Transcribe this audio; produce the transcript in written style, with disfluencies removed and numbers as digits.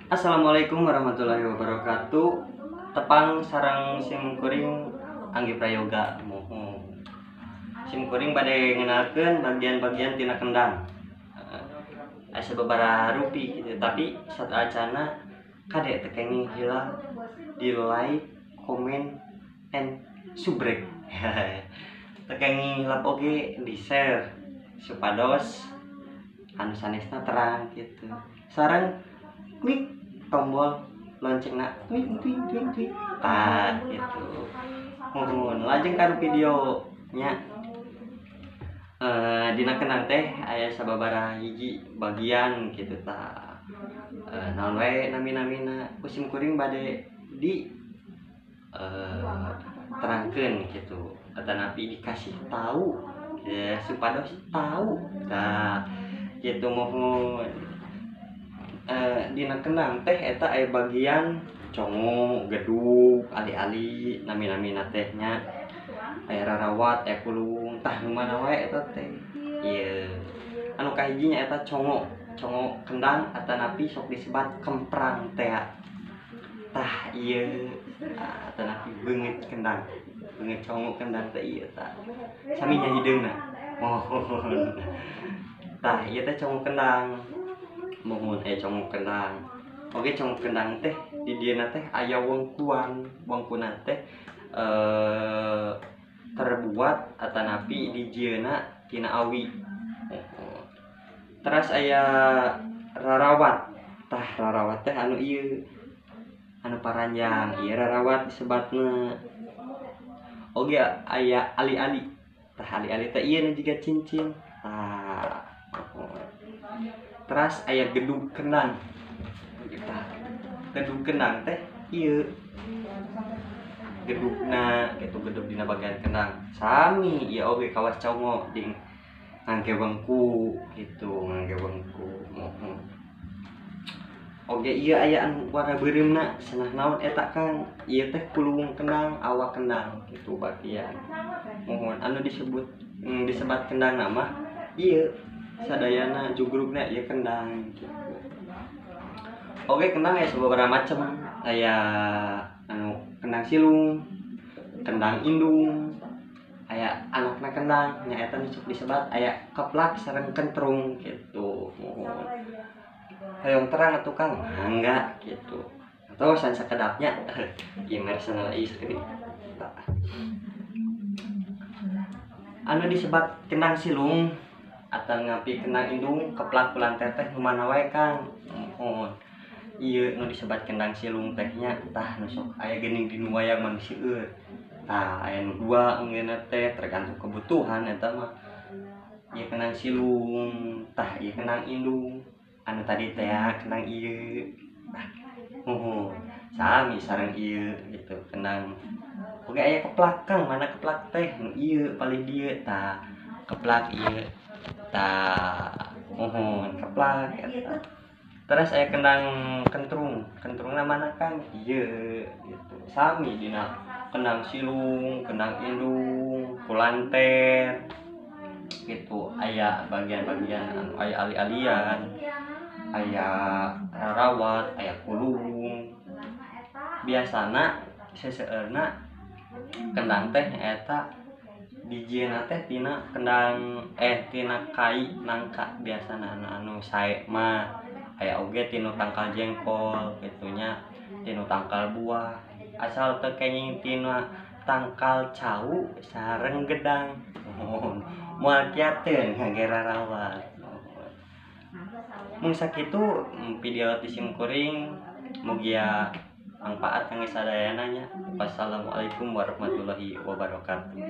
Assalamualaikum warahmatullahi wabarakatuh. Tepang sareng sim kuring Anggi Prayoga. Muhun. Sim kuring bade ngenalkeun bagian-bagian tina kendang. Asa babaraha rupi gitu, tapi sateuacana kade teu kenging hilap di like, komen, and subrek. Teu kenging hilap oge di share supados anu sanesna terang gitu. Sareng klik tombol loncengna, twing twing twing twing, tah gitu. Muhun, lajeng kana videonya. Dina kendang teh aya sababaraha hiji bagian gitu tah. Naon wae nami-namina ku sim kuring bade di terangkeun gitu, atanapi dikasih tahu ya supados tahu tah gitu. Muhun. Dina kendang teh eta aya bagian congo, gedug, ali-ali nami-namina teh nya, aya rarawat, aya kulung. Tah, nu mana wae eta teh? Ieu anu kahiji nya eta congo, congo kendang atanapi sok disebat kemprang teh. Tah, ieu atanapi beungeut kendang, beungeut congo kendang teh ieu. Tah, sami nya hideungna. Muhun. Tah, ieu teh congo kendang. Muhun, aya congo kendang oke. Congo kendang teh di dieuna teh aya wengkuan. Wengkuna teh terbuat atanapi dijieunna tina awi. Teras aya rarawat. Tah, rarawat teh anu ieu, anu paranjang ieu rarawat disebatna. Oge aya ali-ali. Tah, ali-ali teh ieu nu jiga cincin. Tah, teras aya gedug kendang. Tah, gedug kendang teh ieu gedugna gitu, gedug dina bagian kendang. Sami ieu oge kawas congo jeung ngangge wengku gitu, ngangge wengku. Muhun. Oge ieu aya anu warna beureumna cenah, naon eta, Kang? Ieu teh kulung kendang, awak kendang gitu bagian. Muhun, anu disebut disebat kendang mah ieu sadayana jugrugna ieu kendang gitu. Oke, kendang aya sababaraha macem, aya anu kendang silung, kendang indung, aya anakna kendang nyaeta nu sok disebat aya keplak sareng kentrung gitu. Muhun. Hoyong terang atuh, Kang, mangga gitu. Atau san sakedapnya ieu mersana ieu sakedik. Tah. Anu disebat kendang silung atanapi kendang indung, keplak, kulanter teh nu mana wae, Kang? Muhun. Ieu nu disebat kendang silung teh nya. Tah, nu sok aya geuning dinu wayang mah seueur. Tah, aya nu dua enggeuna teh, tergantung kebutuhan eta mah. Ieu kendang silung, tah ieu kendang indung. Anu tadi teh ya kendang ieu. Tah, muhun. Sami sareng ieu gitu kendang. Oke, aya keplak, Kang, mana keplak teh? Nu ieu paling dieu. Tah, keplak ieu. Tah, muhun, keplak eta. Terus aya kendang kentrung. Kentrungna mana, Kang? Ieu gitu. Sami dina kendang silung, kendang indung, kulanter gitu. Aya bagian-bagian anu aya ali-alian, aya rarawat, aya kulung. Biasana seseueurna kendang teh eta dijieunna teh tina kendang tina kai nangka biasana anu anu sae mah. Aya oge tina tangkal jengkol kitu nya, tina tangkal buah, asal teu kenging tina tangkal cau sareng gedang. Muhun, moal kiateun ngangge rarawat. Mung sakitu video ti sim kuring, mugia mangpaat kangge sadayana nya. Wassalamualaikum warahmatullahi wabarakatuh.